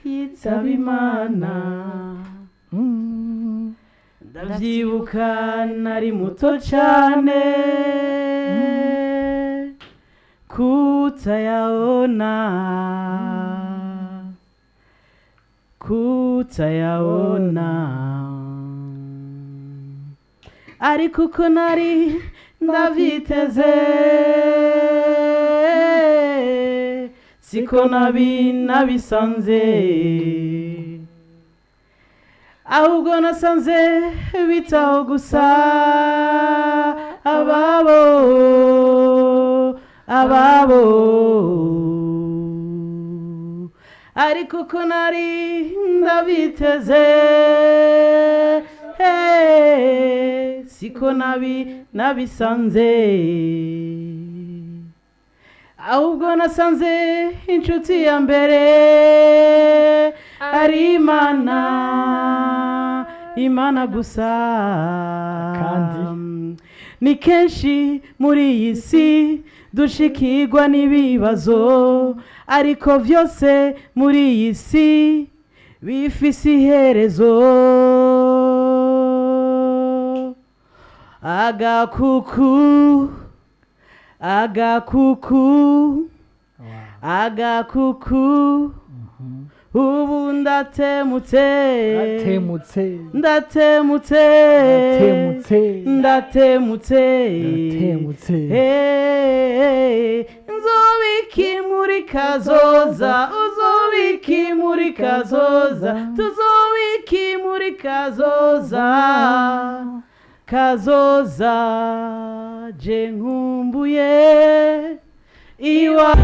Yitaba Imana. Ndavyibuka nari muto cane, kutayaona, kutayaona, ariko uko nari ndavyiteze siko nabi nabisanze, ahubwo nasanze bitaho gusa ababo, ababo, ariko uko nari ndabiteze siko nabi nabisanze, ahubwo nasanze inshuti ya mbere ari Imana, Imana gusa. Kandi ni kenshi muri iyi si dushikirwa n'ibibazo, ariko byose muri iyi si bifise iherezo. Agakuku, agakuku, agakuku, ubu ndatemutse. Ndatemutse. Ndatemutse. Ndatemutse. Ndatemutse. Ndatemutse. Hey, nzobiki muri kazoza, uzobiki muri kazoza, tuzobiki muri kazoza, kazoza je nkumbuye iwa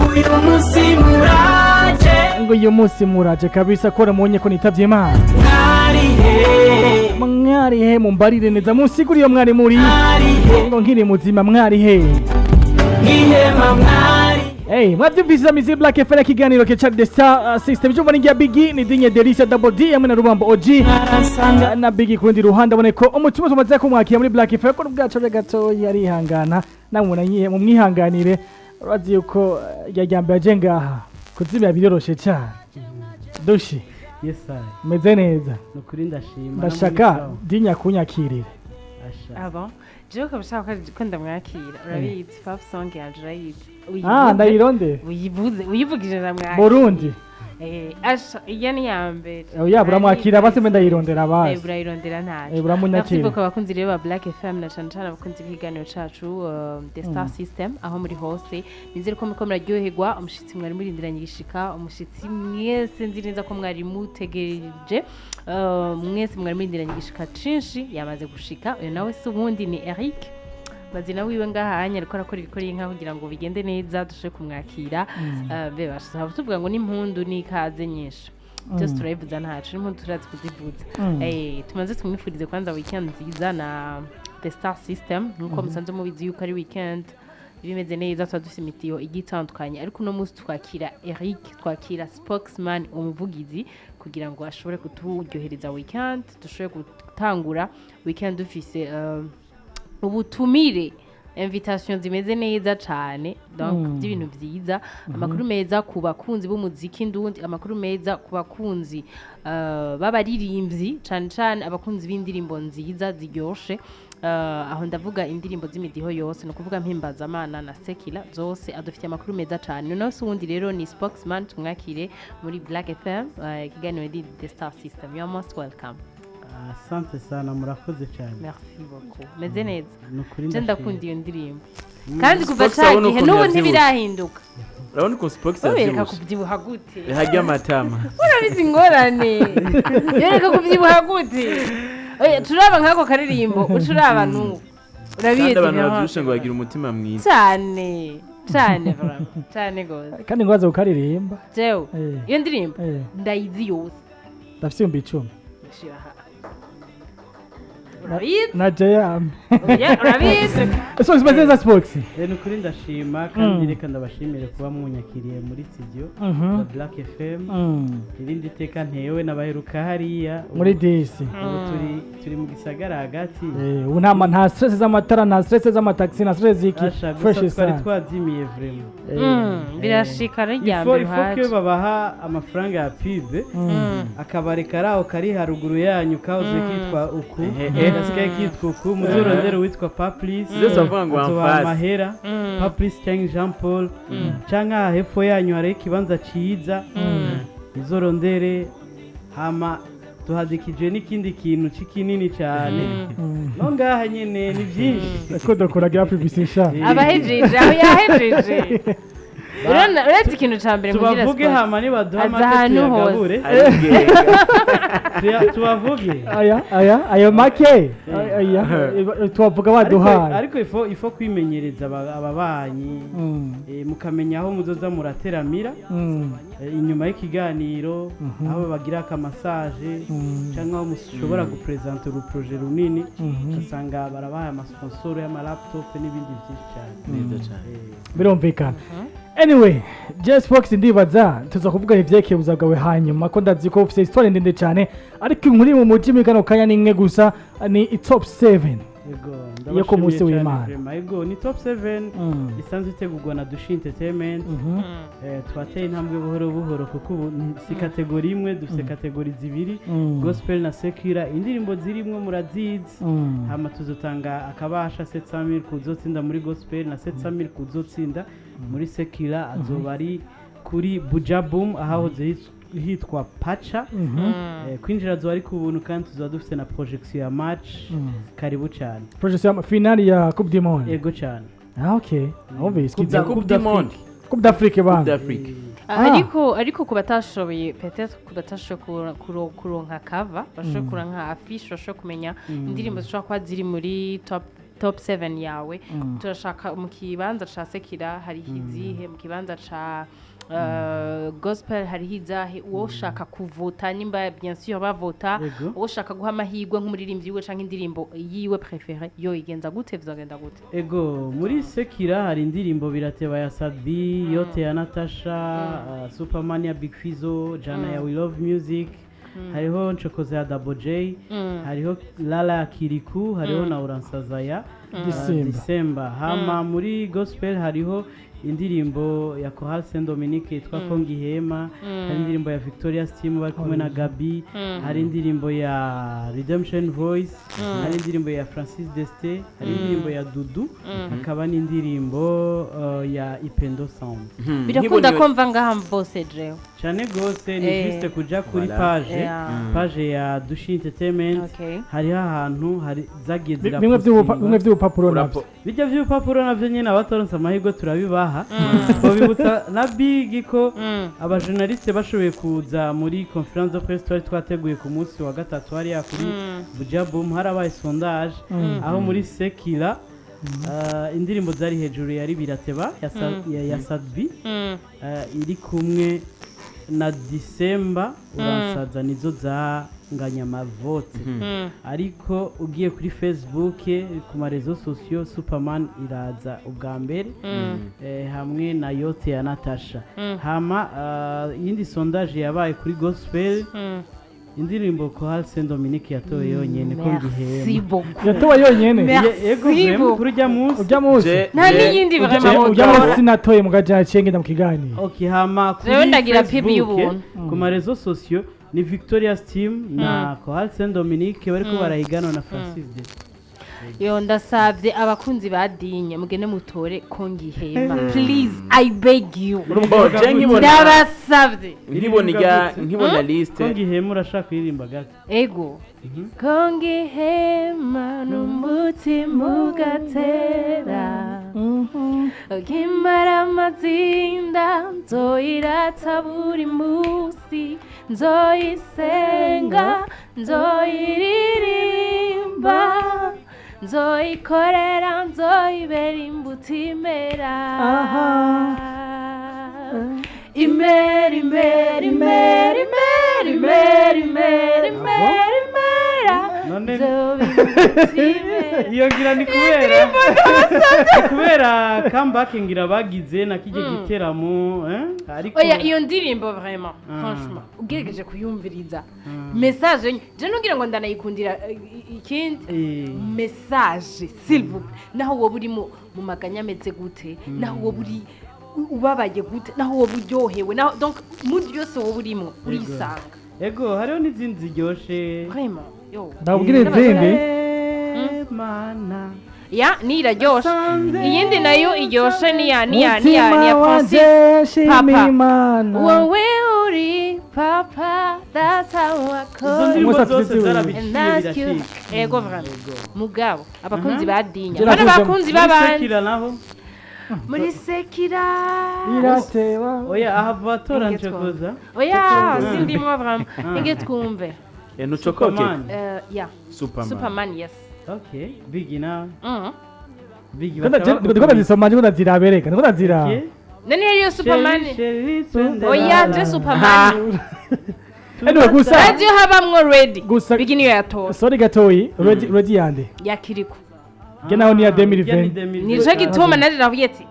uyu munsi muraje. Ngo uyu munsi muraje kabisa ko namubonye ko nitavye Imana. Mwarihe? Mwari he? Mumbarire neza, munsigure iyo mwari muri. Mwarihe? Ngo nkiri muzima mwari he? Ihema mwari. Hey, mwavyumvise Mizi Black FM, ikiganiro ke Charles The Star System. Cyumva ni ya Biggie, ni Dinye Delisa Double D hamwe na Rubambo OG. Arasanga. Na Biggie kundi ruhande abone ko umutima tumaze kumwakira muri Black FM, ko ubwacu ari gato yarihangana namwe nanyihe mumwihanganire. Urazi yuko ya mbere aje ngaha kuzimya biroroshe cyane. Dushi. Yes I. Meze neza. Nukuri ndashima. Ndashaka Dinya kunyakirire. Asha. Ah bon, jewe ukaba ushaka ko ndamwakira? Urabizi, fav song yanje urayizi. Ah, ndayironde. Uyivuze, uyivugije ndamwakira. Burundi. Eh, asha, iya ni iya mbere. Oya, buramwakira basi mbe ndayirondera Eh, basi. burayirondera ntaco. Eh, buramunyakira. Merci beaucoup abakunzi rero ba Black FM, na cane cane abakunzi b'ikiganiro cacu The Star System, aho muri hose. Nizere ko muriko muraryoherwa. Umushitsi mwari murindiranye igishika, umushitsi mwese nzi neza ko mwari mutegereje, mwese mwari murindiranye igishika cinshi, yamaze gushika. Uyu nawe si uwundi, ni Eric mazina wiwe ngaha anya ariko arakora ibikora inka kugira ngo bigende neza dushobore kumwakira. Be basha tuvuga ngo n'impundu n'ikaze nyinshi byose turabivuza ntacu, n'impundu turazi kuzivuza. Tumaze tumwifurize kwanza weekend nziza na The Star System. Nkuko musanzwe mubizi yuko ari weekend bimeze neza, tuba dufite imitiyo igiye itandukanye, ariko uno munsi twakira Eric, twakira spokesman, umuvugizi, kugira ngo ashobore kuturyohereza weekend, dushobore gutangura weekend dufise ubutumire, invitation zimeze neza cane, donc by'ibintu vyiza, amakuru meza ku bakunzi b'umuziki ndundi, amakuru meza ku bakunzi b'abaririmbyi, cane cane abakunzi b'indirimbo nziza ziryoshe. Aho ndavuga indirimbo z'imidiho yose, ni ukuvuga mpimbazamana na sekila zose. Adufitiye amakuru meza cane. Noneho si uwundi rero, ni spokesman. Tumwakire muri Black FM, ikiganiro ni The Star System. You are most welcome. Asante sana, murakoze cyane. Merci beaucoup, meze neza. Nukuri Je ndashima. ndakunda iyo ndirimbo kandi kuva Spox urabona ca gihe ukuntu n'ubu yavyibushe. ntibirahinduka. Urabona ukuntu Spox Ubereka yavyibushe. kubyibuha gute? Harya amatama. Urabizi ingorane, yereka kubyibuha gute? Oya, turaba nk'ako karirimbo ucuraba n'ubu urabizi. Kandi abantu Vraiment. bavyibushe ngo bagira umutima mwiza. Cyane cyane, vraiment, cyane gose. Kandi ngo baze kukaririmba. Jewe iyo ndirimbo ndayizi yose. Ndafise 10,000. Shira aha. Urabizi. Na jayam. Oya, urabizi. Spox, meze neza, Spox? Ni ukuri ndashima, kandi reka ndabashimire kuba munyakiriye muri studio za Black FM. Irindi teka ntewe n'abaheruka hariya muri disi. Ubu turi mu gisagara hagati. Ubu nta stress z'amatara, nta stress z'amataxi, nta stress z'iki. Asha, Fresh gusa twari sana. twazimiye vraiment. Birashika ari irya Ifo mbere ifo uhaje. ko babaha amafaranga ya pub, akabari kari aho kari haruguru yanyu kahoze kitwa uku, gasigaye kitwa uku, muzorondere uwitwa Paplis. Byose bavuga ngo azobaha amfasi. Amahera Paplis cyangwa Jean Paul, cyangwa aha hepfo yanyu hariho ikibanza ciza, muzorondere. Hama tuhadikije n'ikindi kintu c'ikinini cyane no ngaha nyene ni byinshi. Ko dukora publicité sha. Abahejeje aho yahejeje. Uretse ikintu ca mbere mugira Tubavuge Sports. hama nibaduha Aza make ahantu hose. tuyagabure. Arigenga. Tubavuge. Aya aya ayo make aya tuwavuga baduhaye. Ariko ifo kwimenyereza ababanyi, mukamenya aho muzoza murateramira inyuma y'ikiganiro, aho bagira akamassage cyangwa aho mushobora gupresenta uruprojet runini, ugasanga barabahaye amasponsoro y'amalaptop n'ibindi byinshi cyane. Neza cyane. Birumvikana. Anyway, Jess Fox, ndibaza tuza kuvuga ivyerekeye ubuzima bwawe hanyuma, ko ndazi ko ufise histoire ndende cyane, ariko inkuru iri mu muji muri kano kanya ni imwe gusa, ni top 7 Yego. Iyo ku munsi Ndabashimiye cyane. w'Imana. Vraiment. Yego, ni top 7 isanzwe itegurwa na Dushi Entertainment. Twateye intambwe buhoro buhoro, kuko ubu si catégorie imwe dufite, catégories zibiri, gospel na secular. Indirimbo zirimwo murazizi. Hama tuzotanga akabasha 700,000 kuzotsinda muri gospel na 700,000 kuzotsinda muri secular. Azoba ari kuri Bujaboom ahahoze hitwa Pacha. Kwinjira azoba ari ku buntu, kandi tuzaba dufite na projection ya match. Karibu cyane. Projection ya finale ya Coupe du Monde? Ego cyane. Ah, okay, numvise. Ni Coupe du Monde. Coupe d'Afrique Coupe bana. d'Afrique. Ariko ku batashoboye, peut-être ku batashoboye kuronka cover, bashoboye kuronka affiche, bashoboye kumenya indirimbo zishobora kuba ziri muri top 7 yawe, turashaka mu kibanza ca secular hariho izihe, mu kibanza ca gospel hariho izahe? Uwo ushaka kuvota, nimba bien sûr bavota, Yego. uwo ushaka guha amahirwe nk'umuririmbyi wiwe canke indirimbo yiwe préférée, yo igenza gute, vyogenda gute? Ego, muri secular hari indirimbo Birateba ya Sabi, Yote ya Natasha, Superman ya Big Fizzo, Jana ya We Love Music, hariho Ncokoze ya Double J, hariho Lala ya Kiriku, hariho na Uransaza ya Disemba. Disemba. Hama muri gospel hariho indirimbo ya Chorale Saint Dominique yitwa Kongihema, hari indirimbo ya Victoria Steam bari kumwe na Gabi, hari indirimbo ya Redemption Voice, hari indirimbo ya Francis Deste, hari indirimbo ya Dudu, hakaba n'indirimbo ya Ipendo Sound. Birakunda ko mva ngaha bose jewe? Cyane gose, ni juste kuja kuri Voilà. page page ya Dushi Entertainment. Hariho ahantu hari zagiye Bimwe zirapostingwa. bimwe by'ubupapuro nabyo. Bijya by'ibipapuro navyo nyene, abatoronse amahirwe turabibaha. Twabibutsa na big ko abajournaliste bashoboye kuza muri conférence de presse twari twateguye ku munsi wa gatatu hariya kuri Bujaboom, harabaye sondage aho muri secular indirimbo zari hejuru yari Birateba ya Sadbi, iri kumwe na Disemba, Uransaza, nizo zanganya amavote. Ariko ugiye kuri Facebook, ku maréseaux sociaux, Superman iraza ubwa mbere, hamwe na Yote ya Natasha. Hama iyindi sondage yabaye kuri gospel, indirimbo Chorale Saint Dominique yatowe yonyene, ko Merci ngihema. beaucoup. Yatowe yonyene? Merci Yego, vraiment, beaucoup. kuri ujya munsi. Ujya munsi. Nta n'iyindi vraiment Ujya wotora. munsi natoye mu gajaha cengenda mu kiganiro. Okay, hama kuri Jewe ndagira pub Facebook, y'ubuntu. ku maréseaux sociaux ni Victoria's Team na Chorale Saint Dominique bariko barahiganwa na Francis de Yo, ndasavye abakunzi ba Dinye, mugende mutore ko ngihema, please, I beg you. Bo, je nkibona Ndabasavye. nkibona nkibona Ko liste. ngihema, urashaka kuririmba gato? Ego. Ko ngihema n'umutima ugatera, ukimara amazinda, nzoyirata buri munsi, nzoyisenga, nzoyiririmba, nzoyikorera, nzoyibera imbuto imera, imera, imera, imera, imera, imera, imera, imera, imera. None Nzoba Iyo ngira ni kubera comeback ngira bagize na kijye giteramo, ariko Oya, iyo ndirimbo vraiment, franchement, ugerageje kuyumviriza message, je nugira ngo ndanayikundira ikindi message, s'il vous plaît, naho wowe uri mu maganya ameze gute, naho wowe uri ubabaye gute, naho wowe uryohewe, naho donc mood yose wowe urimo urisanga. Ego, hariho n'izindi ziryoshe. Vraiment, yo. Ndabwira izindi. Mana. Ya, ni iraryoshe. Iyindi nayo iryoshe ni ya Mutima Francis wanje shima Papa. Imana. Wowe uri papa, that's how I Izo call. ndirimbo Mwese zose afite zarabiciye And that's you. biracika. Ego, vraiment, mugabo abakunzi ba Dinya Je bano nakuze- bakunzi Muri b'abandi Sekira naho. Muri Sekira. Irateba. Oya, aha batora Inge twumve. ncokoza. Oya, sindimo vraiment, inge twumve. Ntucokoke. Superman. Ya. Superman. Superman, yes. Okay, Biggie nawe. Biggie. Ndiko ndazisoma, ndiko ndazirabereka, ndiko ndazira. None yariyo Superman. Chérie, chérie. Oya, je Superman. Anyway, gusa Radio habamwo Ready. Gusa- Bigi niyo yatora. Sorry gatoyi, Ready, Ready yande. Yakiriko. Ge naho ni ya 2020. Nico gituma naje navuye ati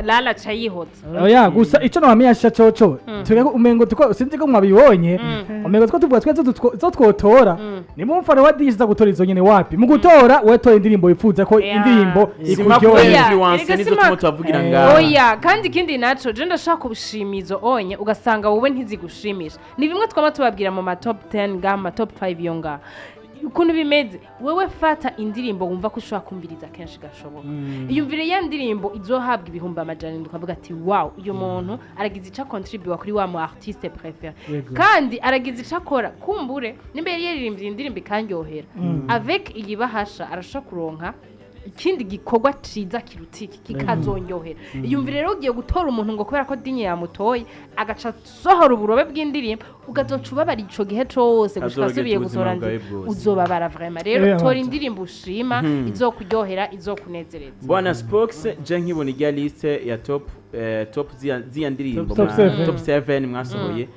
lala cayihotse. Oya, gusa ico nabamenyesha coco, twebwe umengo tuko sinzi ko mwabibonye, umengo two tuvuga twese zo twotora ni mu mfano wa DJ za gutora izo nyene wapi mu gutora wewe indirimbo wifuza ko indirimbo Sima ikuryohera. Oya, influence erega nizo sima- turimo turavugira ngaha. Oya, kandi ikindi naco je ndashaka kubushimizo onye ugasanga wowe ntizigushimisha. Ni bimwe twama tubabwira mu ma top 10 ngaha, ma top 5 yo ngaha ukuntu bimeze. Wewe fata indirimbo wumva ko ushobora kumviriza kenshi gashoboka, iyumvire ya ndirimbo izohabwa 700,000, ukavuga ati wow, uyu muntu aragize ico akontribuwa kuri wa mu artiste préféré. Yego. Kandi aragize ico akora, kumbure nimba yari yaririmbye indirimbo ikanyohera, avec iyi bahasha arashobora kuronka ikindi gikorwa ciza kiruta iki kikazonyohera. Iyumvire rero ugiye gutora umuntu ngo kubera ko Dinye yamutoye, agaca asohora uburobe bw'indirimbo, ugazoca ubabara ico gihe cose gushika Azorogeta asubiye ubuzima gusohora bwawe ndi bwose. uzobabara vraiment. Rero Eh, tora abata. indirimbo ushima, izokuryohera, izokunezereza. Bwana Spox, je nkibona irya liste ya top top ziya ndirimbo Top seven. Top 7 mwasohoye,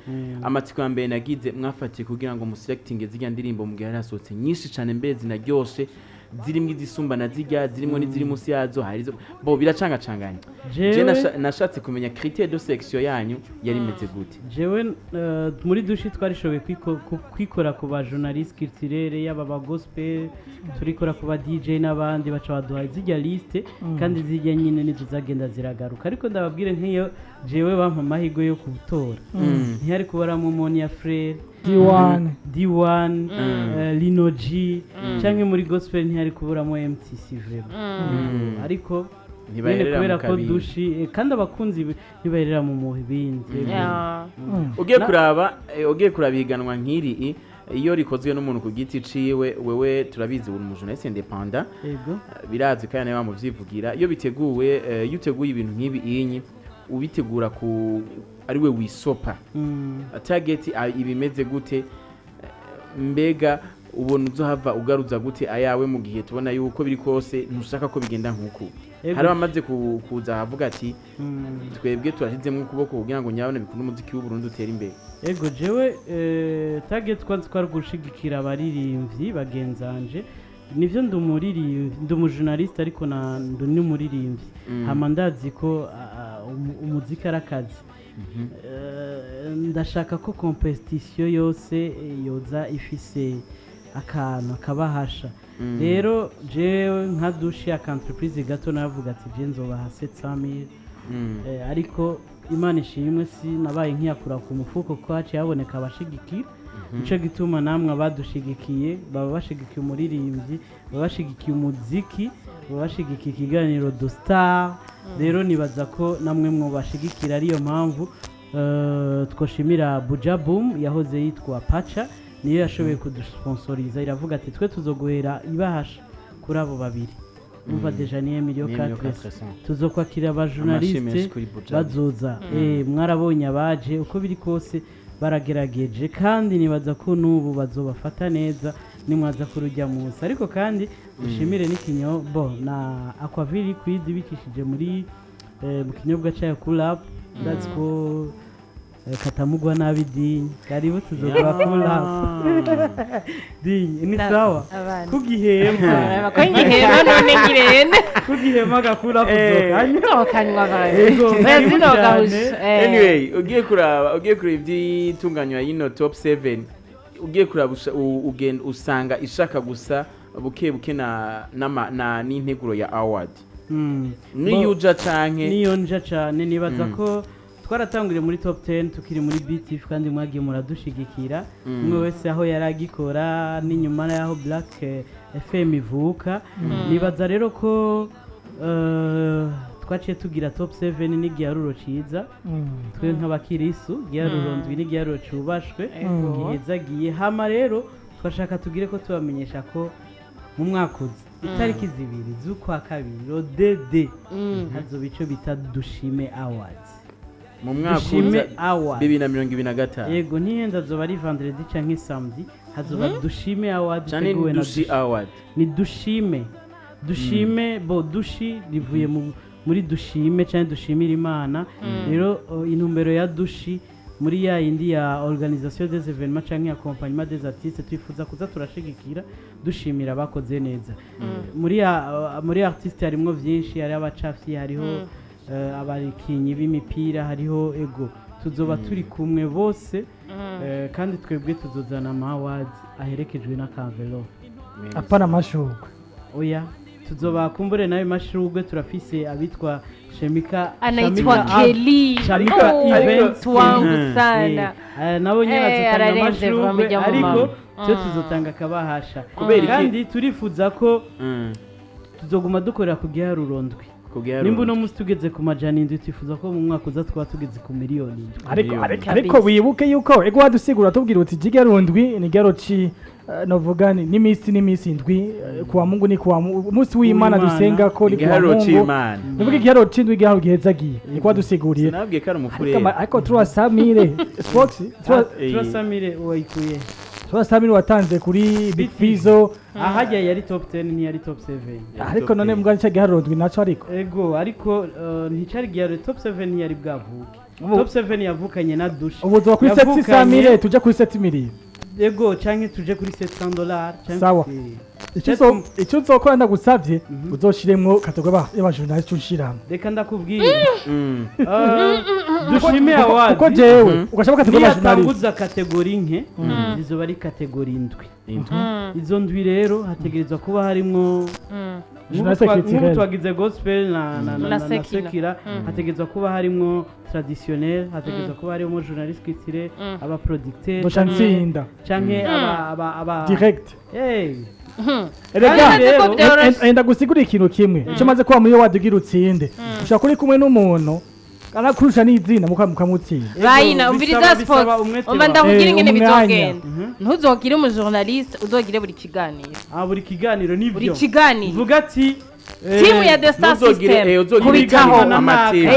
amatsiko ya mbere nagize, mwafatiye kugira ngo muselectinge zirya ndirimbo mu gihe hari hasohotse nyinshi cane mbere zinaryoshe, zirimo izisumba na zirya, zirimo n'iziri munsi yazo, hari izo bo biracangacanganye. Je Jewe nashatse kumenya critère de sélection yanyu yari imeze gute? Jewe muri dushi twarishoboye kwikora ku ba journaliste culturel, yaba ba gospel, turikora ku ba DJ n'abandi, baca baduha zijya liste, kandi zijya nyine nizo zagenda ziragaruka. Ariko ndababwire, nk'iyo jewe bampa amahirwe yo kutora, ntihari kubaramo Monia Frere, D1. D1, Lino G, canke muri gospel ntihari kuburamo MTC vraiment. Ariko nyine Ntibaherera kubera mu ko kabindi. dushi kandi abakunzi ntibaherera mu bindi. Ugiye kuraba ugiye kuraba ihiganwa nk'iri iyo rikozwe n'umuntu ku giti ciwe, wewe turabizi uri umujournaliste indépendant. Yego. Birazwi kandi nawe bamuvyivugira. Iyo biteguwe iyo uteguye ibintu nk'ibi inyi ubitegura ku ari we wisopa, target ibimeze gute? Mbega ubona uzohava ugaruza gute ayawe mu gihe tubona yuko biri kose ntushaka ko bigenda nk'uku? Ego. Hari abamaze kuza ahavuga ati twebwe turashyizemo ukuboko kugira ngo nyabone bikunde umuziki w'u Burundi utere imbere. Ego, jewe target kwanza twari gushigikira abaririmbyi bagenzanje. Nivyo, ndi umuririmbyi, ndi umujournaliste, ariko na ndi n'umuririmbyi. Hama ndazi ko umuziki ari akazi. Ndashaka ko competition yose yoza ifise akantu akabahasha. Rero jewe nka dushi aka entreprise gato navuga ati je nzobaha 700,000. Ariko Imana ishimwe si nabaye nkiyakura ku mufuko, ko haciye haboneka abashigikira. Nico gituma namwe abadushigikiye baba bashigikiye umuririmbyi, baba bashigikiye umuziki, baba bashigikiye ikiganiro The Star. Rero nibaza ko namwe mwobashigikira. Ariyo mpamvu twoshimira Buja Boom yahoze yitwa Pacha, niyo yashoboye kudusponsoriza, iravuga ati twe tuzoguhera ibahasha kuri abo babiri. Umva, déjà niyo miliyo Ni miliyo 400. 400. Tuzokwakira Amashyi abajournaliste menshi kuri Buja. bazoza. Mwarabonye abaje uko biri kose baragerageje, kandi nibaza ko n'ubu bazobafata neza nimwaza kurujya munsi. Ariko kandi dushimire n'ikinyobo na Aquavir Liquid bikishije muri mu kinyobwa cyayo Cool Up. Ndazi ko Katamugwa nabi Dinye, karibu, tuzogura pull up. Dinye ni sawa. Abana. Kugihema. Ko ngihema none ngirene? Kugihema gakura kuzokanywa. Nzokanywa abantu. Yego, Oya, karibu sinogahusha. cyane. Anyway, ugiye kuraba iby'itunganywa y'ino top 7, ugiye kuraba ugenda usanga ishaka gusa buke buke na n'integuro ya award niyuja canke Niyo nja cane. Nibaza ko twaratanguriye muri top 10 tukiri muri BTF, kandi mwagiye muradushigikira, umwe wese aho yari agikora n'inyuma y'aho Black FM ivuka. Nibaza rero ko twaciye tugira top 7 n'igiharuro ciza. Twe nk'abakirisu, igiharuro ndwi n'igiharuro cubashwe, gihezagiye. Hama rero twashaka tugire ko tubamenyesha ko mu mwaka uza, itariki 2 z'ukwa kabiri, rodede, hazoba ico bita Dushime Awards. Mu mwaka Dushime uza, Awards. 2025. Yego, ntihenze, azoba ari vendredi canke samedi, hazoba Dushime Award Canke iteguwe na Dushi Award? Ni Dushime, Dushime. Bo dushi rivuye muri dushime cyangwa dushimira Imana. Rero intumbero ya dushi muri ya yindi ya organisation des événements cyangwa accompagnement des artistes, twifuza kuza turashigikira, dushimira abakoze neza muri artiste. Harimwo byinshi, hariho abacafyi, hariho abakinyi b'imipira, hariho ego, tuzoba turi kumwe bose. Kandi twebwe tuzozana ama awards aherekejwe n'akamvelope. Apana amashurwe. Oya, tuzoba kumbure nayo mashurwe. Turafise abitwa Shemika Anaitwa Shamika Kelly. Shamika Oh, Events. mtu wangu sana. Nabo nyene Eh, bazotanga ararenze amashurwe, vuba mu ariko mama. twe tuzotanga akabahasha. Kubera iki? Kandi turifuza ko tuzoguma dukorera ku giharuro ndwi. Ku giharuro. Nimba uno munsi tugeze ku 700, twifuza ko mu mwaka uza twaba tugeze ku 7,000,000. Ariko Miliyoni. ariko wibuke yuko ego wadusigura tubwira uti jigarundwi ni garoci, novuga ni n'imisi indwi, kuwa Mungu ni kuwa umunsi w'Imana W'Imana. dusenga ko ni kuwa Igiharuro Mungu. c'Imana. Nivuga igiharuro c'indwi, igiharuro gihezagiye, niko wadusiguriye. Sinabwiye ko ari Ariko umufurere. Ariko 300 mille sports 300 mille wayikuye? 300 mille watanze kuri Big Fizzo. Ahajya yari top 10, ntiyari top 7. Ariko none mbwa nicyo giharuro ndwi naco ariko. Ego, ariko nticari giharuro, top 7 ntiyari bwavuke. Top 7 yavukanye na dushi. Ubu tuba kuri 700 mille, tuja kuri 7 million. Ego, canke tuje kuri 700 dollars canke Sawa. Icyo uzokora ndagusavye, uzoshiremwo catégorie y'abajournaliste unshiramwo. Reka ndakubwira. Dushime award Kuko jewe ugashaka catégorie y'abajournaliste. Niyatanguza catégorie nke, zizoba ari catégorie indwi. Izo ndwi rero hategerezwa kuba harimwo Journaliste nk'ubu culturel. twagize gospel na Na na sekira. Sekira, hategerezwa kuba harimwo traditionnel, hategerezwa kuba harimwo journaliste culturel, aba producteur Ndoca ntsinda canke aba direct. Hey. Erega Kandi Uretse ko rero- byoroshe. enda gusigura ikintu kimwe icyo maze kuba muri wadi ugira utsinde, ushobora kuri kumwe n'umuntu anakurusha n'izina mukamutsinda. Bayina Ego, umviriza bisaba sports umwete umva wawe. ndakubwira ingene Umwanya. bizogenda. Ntuzogire umujournaliste, uzogire buri kiganiro. Ah, buri kiganiro Buri nivyo kiganiro. vuga ati Timu ya The Star Ntuzogire, System uzogire kubitaho. ibiganiro amatimu.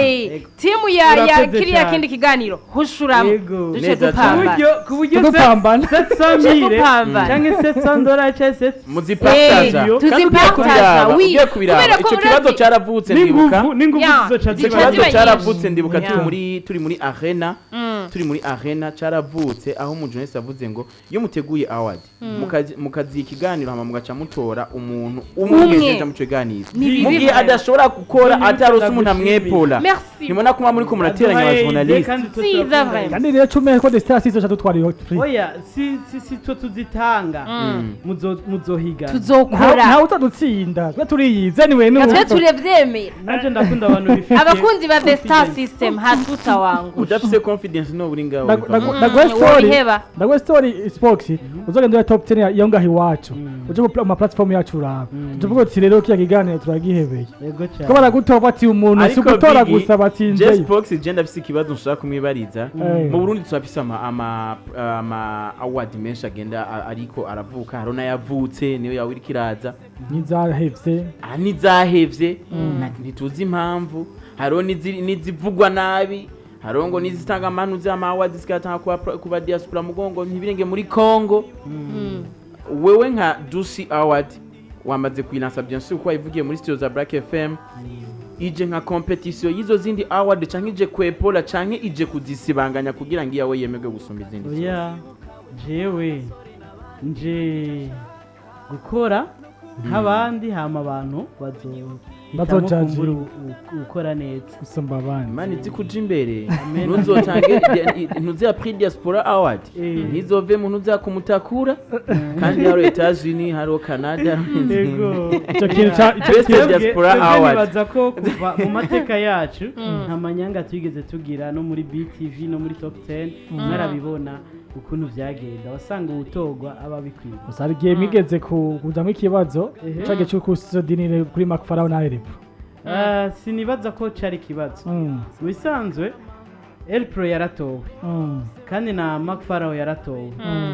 Timu ya Urakoze kiriya cyane. kindi kiganiro hushuramo. Yego. Duce Neza ku cyane. dupambana. buryo ku buryo Dupambana. 700 mille Dupambana. canke 700 dollars canke 7 Muzipartaja. Tuzipartaja, Kandi oui. ugiye kubiraba, Kubera ko ico kibazo caravutse, ndibuka. N'inguvu Ya, zizoca zica Ico ziba kibazo ziba nyinshi. caravutse, ndibuka turi muri arena, caravutse aho umujournaliste avuze ngo iyo muteguye award mukaziha ikiganiro, hama mugaca mutora umuntu umwe Umwe. mwese mu kiganiro, Ni bibi mu gihe vraiment. adashobora gukora, Ni atarose umuntu ndagushimiye. amwepola, Merci. nimubona ko muba muriko murateranya abajournaliste. Kandi twe Nziza turakunda. vraiment. Kandi rero cumi ko The Star System dutwara iyo prix. Oya, si twe tuzitanga, muzohigana. Tuzokora. Ntawe utadutsinda, twe turiyize niwe Twe turavyemera. Nanje ndakunda abantu bifite Abakunzi ba The Star confidence. System, hatuta wangu. Udafise confidence no buri ngaho. Ndaguhe story. Woriheba. Ndaguhe story sports, uzogenda uri top 10 iyo ngaho iwacu, uje mu ma platform yacu uraba, tuvuga uti rero kiya kiganiro turagihebeye, Yego cyane. ko baragutora bati umuntu si gutora gusa batsinzeyo. Jess Box, je ndafise ikibazo nshaka kumwibariza. Eh. Mu Burundi turafise ama award menshi agenda ariko aravuka, hari n'ayavutse niyo yawe iriko iraza. Ntizahevye. Aha n'izahevye ntituzi impamvu, hariho n'izivugwa nabi, hariho ngo n'izitanga amanu z'ama awards zigatanga kuba diaspora mugongo ntibirenge muri Congo. Wewe nka Dusi Award wamaze kuyilansa, bien sûr ko wayivugiye muri studio za Black FM. Ije nka competition y'izo zindi award, canke ije kwepola, canke ije kuzisibanganya kugira ngo iyawe yemerwe gusumba izindi zose? Oya, jewe nje gukora nk'abandi, hama abantu bazohitamo Bazojaji. kumbura gukora neza. Gusumba abandi. Imana izi kuja imbere. Amen. Ntuzotange ntuzeya prix diaspora award, ntizove mu ntuzeya kumutakura, kandi hariho Etats-Unis, hariho Canada, hariho n'izindi. Yego. Icyo kintu icyo Best kintu Diaspora Twebwe Award. nibaza ko kuva mu mateka yacu nta manyanga twigeze tugira, no muri BTV no muri Top 10 mwarabibona ukuntu vyagenda, wasanga uwutorwa aba bikwiye. Gusa hari igihe mwigeze kuzamo ikibazo cyagiye cy'uko usodinire kuri Mark Farao na Erepro. Ah, sinibaza ko cari ikibazo. Mu bisanzwe Elpro yaratowe kandi na Mark Farao yaratowe,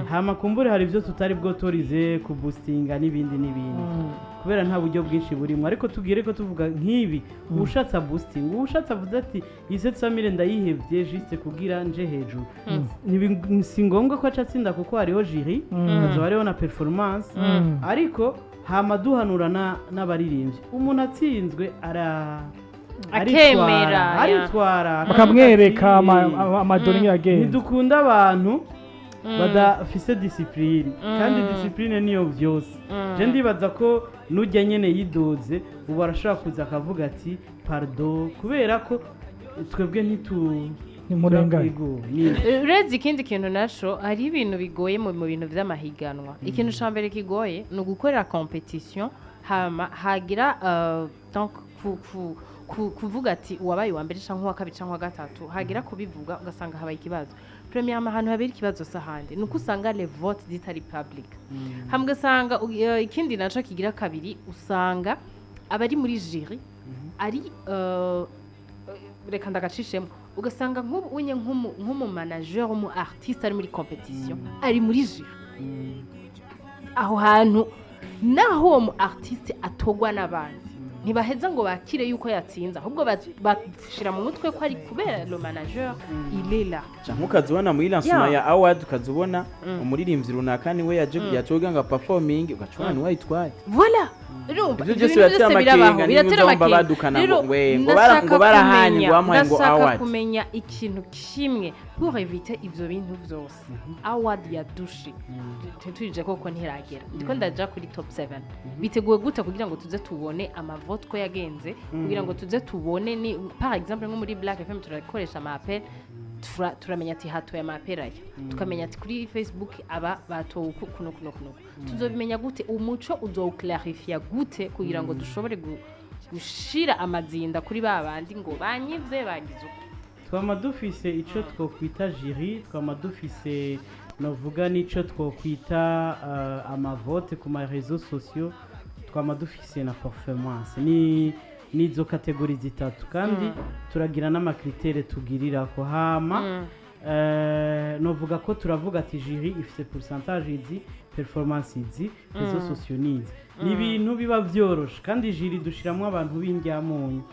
hama kumbure hari ibyo tutari bwotorize kuboostinga n'ibindi n'ibindi, kubera nta buryo bwinshi burimo. Ariko tubwire ko tuvuga nk'ibi, uwushatse aboosting, uwushatse avuze ati iyi 700 mille ndayihevye juste kugira nje hejuru. Si ngombwa ko aca atsinda, kuko hariho jury, hazoba hariho na performance. Ariko hama duhanura n'abaririmbyi, umuntu atsinzwe ara Akemera, ya. aritwara Bakamwereka akavuga ati, amadoni nk'iyagenda. Ntidukunda abantu badafise discipline, kandi discipline niyo byose. Je ndibaza ko nujya nyene yidoze ubu arashobora kuza akavuga ati pardon, kubera ko twebwe ntitu Ntimurenganye. Yego, ni Uretse ikindi kintu naco, hari ibintu bigoye mu bintu vy'amahiganwa. Ikintu ca mbere kigoye ni ugukorera competition, hama hagira donc kuvuga ati uwabaye uwa mbere canke uwa kabiri canke uwa gatatu, hagira kubivuga ugasanga habaye ikibazo. Premièrement, ahantu habera ikibazo s'ahandi ni uko usanga les votes zitari public, hamwe ugasanga ikindi naco kigira kabiri, usanga abari muri jury ari reka ndagacishemo, ugasanga nk'ubu unye nk'umu manager w'umu artiste ari muri competition, ari muri jury. Aho hantu naho uwo mu artiste atogwa n'abandi, ntibaheza ngo bakire yuko yatsinze, ahubwo bashira mu mutwe ko ari kubera le manager il est là. Canke ukazibona muri lancement ya award, ukazibona umuririmbyi runaka niwe yaje yatoga ngo performing, ugacubona niwe ayitwaye. Voilà, urumva Ivyo ibyo byose bintu biratera byose birabaho, amakenga, niba biratera uzumva amakenga. badukana Rero ngo ndashaka barahanye, kumenya- ngo bamuhaye ngo ndashaka award. kumenya ikintu kimwe pour éviter ivyo bintu vyose. Award ya Dushi turije koko ntiragera, ndiko ndaja kuri Top 7. Biteguwe gute kugira ngo tuze tubone amavote ko yagenze, kugira ngo tuze tubone ni par exemple nko muri Black FM turakoresha ama appel, turamenya ati hatoye ama appel aya, tukamenya ati kuri Facebook aba batowe uku kuno kuno kuno. Tuzobimenya gute? Umuco uzowuclarifia gute kugira ngo dushobore gushira amazinda kuri ba bandi ngo banyivye, bagize uko? Twama dufise ico twokwita jury, twama dufise novuga n'ico twokwita amavote ku ma réseaux sociaux, twama dufise na performance. Ni nizo catégories zitatu, kandi turagira n'ama critères tugirirako. Hama novuga ko turavuga ati jury ifise pourcentage izi, performance izi, réseaux sociaux nizi. Ni ibintu biba vyoroshe, kandi jury dushiramwo abantu b'indyamunyu.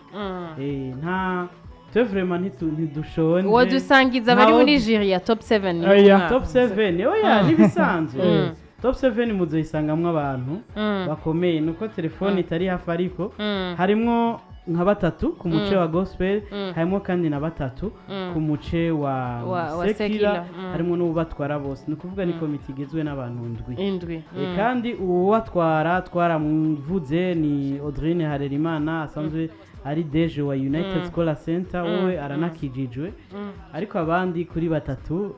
Nta twe vraiment ntidushonje. Wodusangiza abari muri jury ya Top 7? Oya. Top 7, oya, nibisanzwe. Top 7 muzoyisangamwo abantu bakomeye, nuko telefone itari hafi, ariko harimwo nka batatu ku muce wa gospel, harimo kandi na batatu ku muce wa wa sekira, sekila, harimo n'ubatwara bose. Ni ukuvuga ni komite igizwe n'abantu ndwi. Indwi. Kandi uwatwara twaramuvuze, ni Audrine Harerimana, asanzwe ari DG wa United Scholar Center, wowe aranakijijwe. Ariko abandi kuri batatu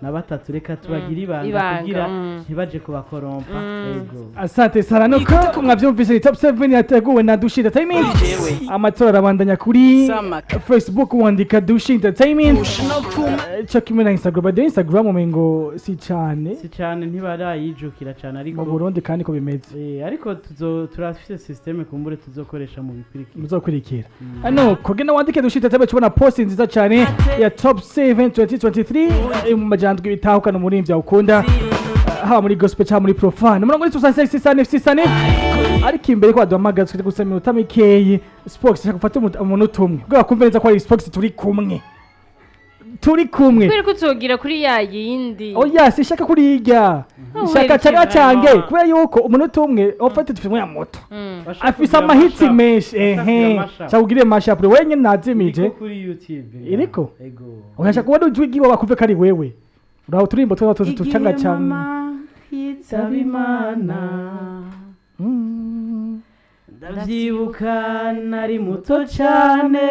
na batatu reka tubagire ibanga, Ibanga, kugira ntibaje kubakorompa. Yego. Asante sana. Nuko mwavyumvise, ni Top 7 yateguwe na Dushi Entertainment. Amatora arabandanya kuri Facebook, wandika Dushi Entertainment. Cyo kimwe na Instagram. By Instagram umengo si cyane. Si cyane, ntibarayijukira cyane, ariko Mu Burundi kandi ko bimeze. Ariko turafise système kumbure tuzokoresha mu bikurikira. Muzokurikira hano kugenda wandike Dushi Entertainment, ubona post nziza cyane ya Top 7 2023, mu majandwi bitahukana umuririmbyi ukunda, haba muri gospel cyangwa muri profane. Umurongo ni 66 6 6. Ariko imbere ko baduhamagaza, turi gusa iminota mikeyi. Spox, shaka gufata umunota umwe ubwo bakumve neza ko ari Spox turi kumwe. Turi kumwe. Kubera ko utogira kuri ya yindi. Oya, sishaka kurirya. Oh, Shaka werekeye canga cange vraiment. kubera yuko umunota umwe ofite, dufite umwanya muto. Bashaka Afise kugira amahitsi mashup. menshi. Bashaka kugira Ehe, mashup. shaka ugire mashup wenyine nazimije. Iriko kuri YouTube. Iriko? Ego. Urashaka kubona ijwi ryiwe bakumve ko ari wewe. Uraho uturimbo twaba tuzi Igihe tucanga cyane. mama yitaba Imana, ndavyibuka nari muto cane,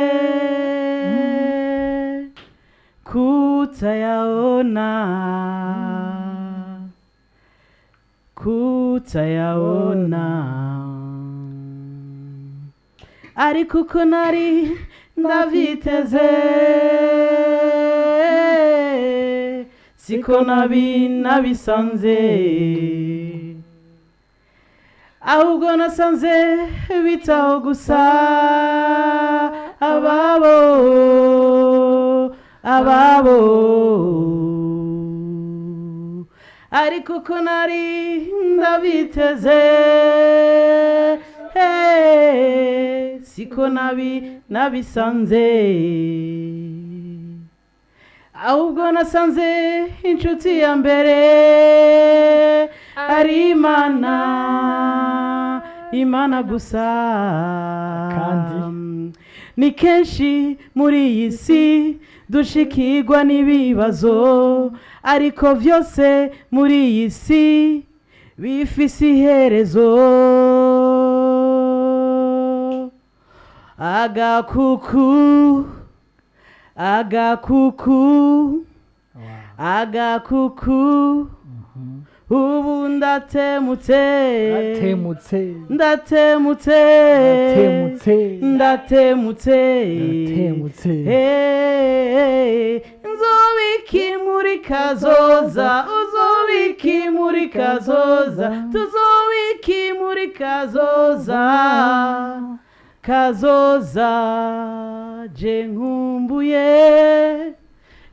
kutayaona, kutayaona, ariko uko nari ndavyiteze siko nabi nabisanze, ahubwo nasanze bitaho gusa ababo, ababo, ariko uko nari ndabiteze, hey, siko nabi nabisanze, ahubwo nasanze inshuti ya mbere ari Imana, Imana gusa. Kandi? Ni kenshi muri iyi si dushikirwa n'ibibazo, ariko byose muri iyi si bifise iherezo. Agakuku, agakuku, agakuku, ubu ndatemutse. Ndatemutse. Ndatemutse. Ndatemutse. Ndatemutse. Ndatemutse. Hey, nzobiki muri kazoza, uzobiki muri kazoza, tuzobiki muri kazoza, kazoza, je nkumbuye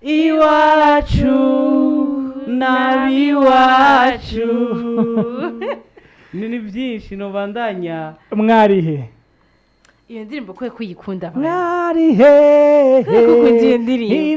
iwacu n'abiwacu. Ni byinshi nobandanya. Mwarihe? Iyo ndirimbo kwe kuyikunda. Mwarihe? Kuko ukunda iyo ndirimbo. Iri